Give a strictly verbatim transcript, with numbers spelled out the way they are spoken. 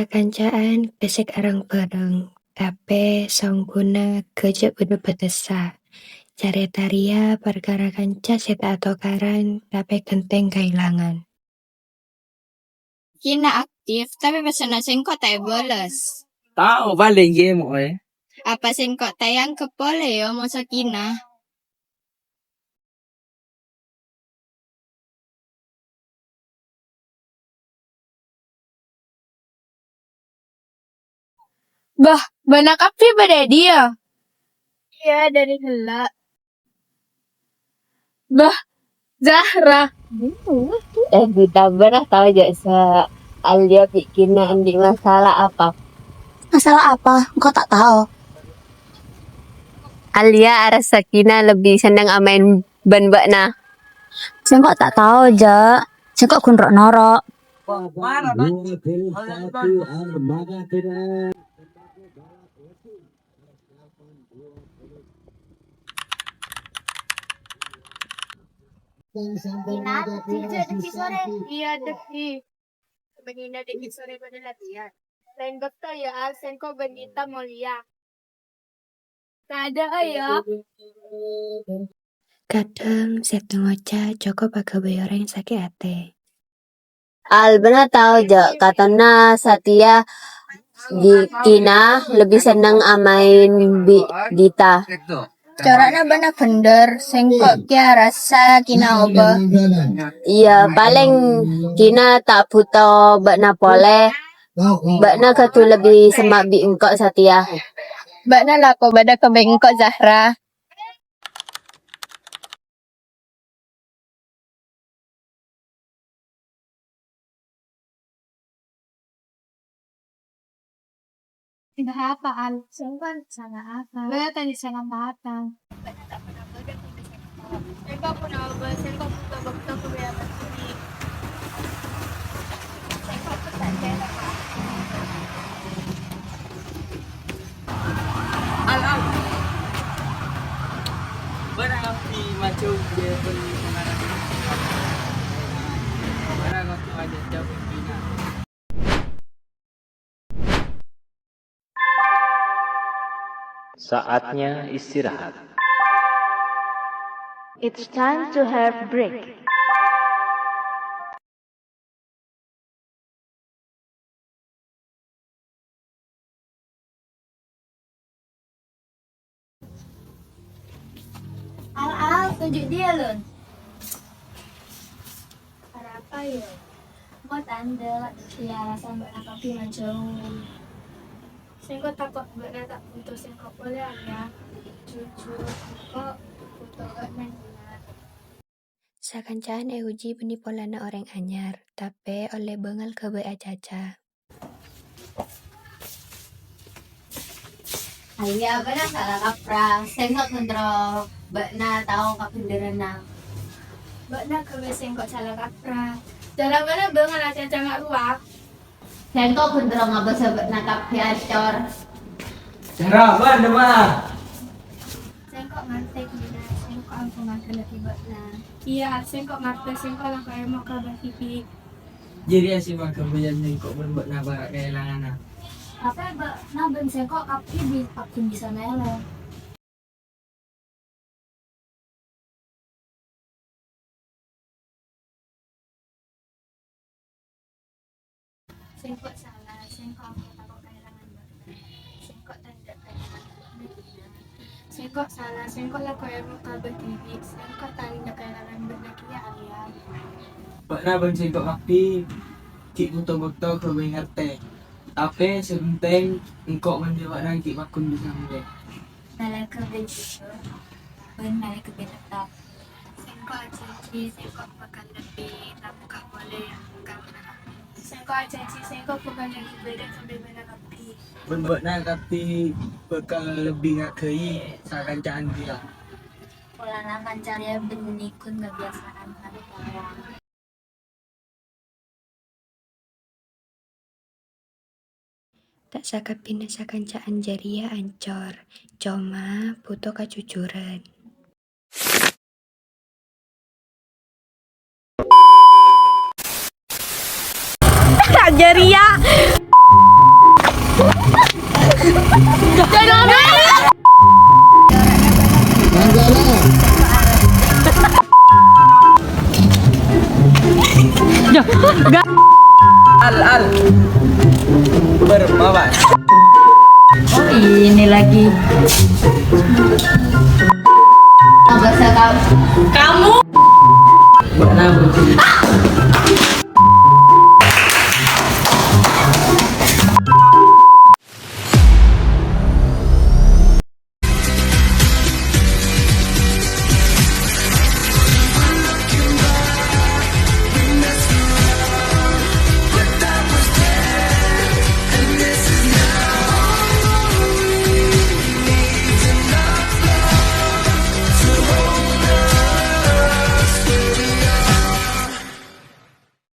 Kanca'an bâsek areng-bhâreng, tapè saongghuna ghâjâ' bâdâ bâtessa. Carèta rèya parkara kanca sè ta' atokaran, tapè ghântèng kaèlangan. Kina aktif, tapè pèssèna sèngko' ta' èbâles. Tao, palèng ghi' mo'è. Apa sèngko' ta' èangghep polè, ya, moso Kina? Bâh, bâ'na kabbhi bâdâ è dhiyâ? Iyâ, dâri ghellâ'. Bâh, Zahra. Eh, Dita, bâ'na tao jâ' sè Alia bi' Kina andi' masalah apa? Masalah apa? Engko' ta' tao. Alia arassa Kina lebbi senneng amaèn bân bâ'na. Sèngko' ta' tao, jâ'. Sèngko' ghun ro'-noro'. Ina, dhâddhi jâ' dhâddhi sore. Iyâ, dhâddhi. Bânnè dhâddhi sore bâdâ latihan. Laèn bâkto, yâ, Al, sèngko' bân Dita molèya. Tadâ', yâ. Kadhâng sèttong oca' cokop aghâbây orèng sakè' atè. Al, bâ'na tao jâ' katonna satèya Di-, Kina lebbi senneng amaèn bi' Dita. Carana bâ'na bhendher, sèngko' kèya arassa Kina obâ. Iyâ, palèng Kina ta' bhuto bâ'na polè. Bâ'na kodhu lebbi semma' bi' engko' satèya. Bâ'na lako bâdâ ka bi' engko', Zahra. Sèngko' apa, Al? Sèngko' salah apa? Bâ'na tanya salah apa? Sèngko' pon abâ, sèngko' bhuto bâkto ka bâ'na. Sèngko' pon ta' kèra, Pak. Al, Al. Bâ'na abdhi maju, yâ, bân pengarang. Bâ'na ngoto aja jawab pina. Saatnya istirahat. It's time to have break. Al-al, toju' dhiyâ, Lun. Arapa, yâ? Engko' tandhâ, iyâ, alasan bâ'na kabbhi majâu. Sèngko' tako' bâ'na ta' bhuto sèngko' polè, Arya. Jujur, sèngko' bhuto bâ'na, Dina. Sakanca'an èuji bânnè polana orèng anyar, tapè ollè bângal ghâbây acaca. Arya, bâ'na sala kaprah, sèngko' ghun terro bâ'na tao kabhendherrânna. Bâ'na ghâbây sèngko' sala kaprah. Dâlâ bâ'na bângal acaca nga' rowa. Sèngko' ghun terro ngabâsa bâ'na kabbhi ancor. Cara apa, Dema? Sèngko' ngartè, Dina. Sèngko' ampon ngaghâlâghi bâ'na. Iyâ, sèngko' ngartè, sèngko' lako èmo' ka bâ'na dhibi'. Jârèya sè maghâbâyân sèngko' bân bâ'na para' kaèlanganna. Tapè bâ'na bân sèngko' kabbhi bi-, kabbhi bisa mèlo. Sèngko' sala, sèngko' ampon tako' kaèlangan bâ'na. Sèngko' tandhâ kaèlangan bâ'na, Dina. Sèngko' sala, sèngko' lako èmo' ka bâ'na dhibi'. Sèngko' tandhâ kaèlangan bâ'na kèya, Arya. Bâ'na bân sèngko' kabbhi ghi' bhuto-bhuto ghâbây ngartè. Tapè sè pentèng, engko' bân bâ'na ghi' pagghun bisa mèlo. Nalèka bâjâ bân nalèka bâdâ tetep. Sèngko' ajhânjhi, sèngko' bhâkal lebbi tarbuka polè ka bâ'na kabbhi. Sèngko' ajhânjhi, sèngko' bhâkal lebbi bâdâ ka bâ'na kabbhi. Bân bâ'na kabbhi bhâkal lebbi ngargâi sakanca'an rèya. Polana kanca rèya bânnè ghun kabiyasaan ngartè orèng. Ta' sakabbhina sakanca'an jârèya ancor, coma bhuto kajujuran. Jârèya. Al, al. Bermawan. Oh, ini lagi. Kamu. Kamu.